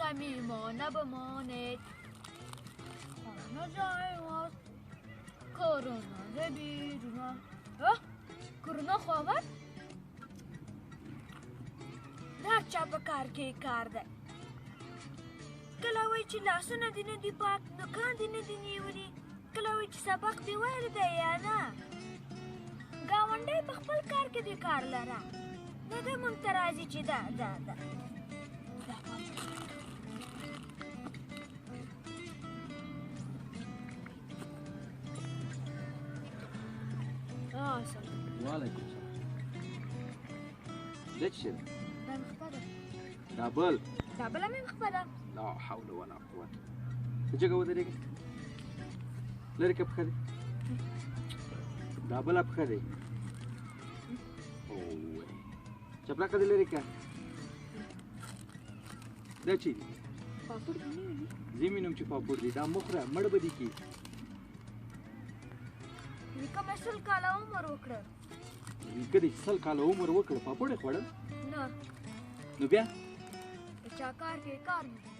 صمیمانه بمانید. خانه جای ماست کرونا ز بیرون. کرونا خو آمد. د هر چا په کار کې کار دی. کله وایي چې لاسونه دې نه دي پاک، نوکان دې نه دي نیولي. کله وایي چې سبق دې ویلی دی یا نه. ګاونډی په خپل کار کې دې کار لره، نه ده مونږ ته راځي چې دا دا دا. وعلیکم سلام. دا څه ده؟ دا مې خپه ده. دا بل؟ دا بله مې خپه ده. لا حول ولا قوة. ته جګه ودرېږه، لرې که پښه دې. دا بله پښه دې. اوه، چپلکه دې لرې که. دا چی دي؟ پاپړ دې نه ویني؟ زه وینم چې پاپړ دي. دا مه خوره، مړ به دې کړي. نیکه مې 100 کاله عمر وکړ. نیکه دې 100 کاله عمر وکړ، پاپړ یې خوړل؟ نه. نو بیا؟ د چا کار کې کار نه.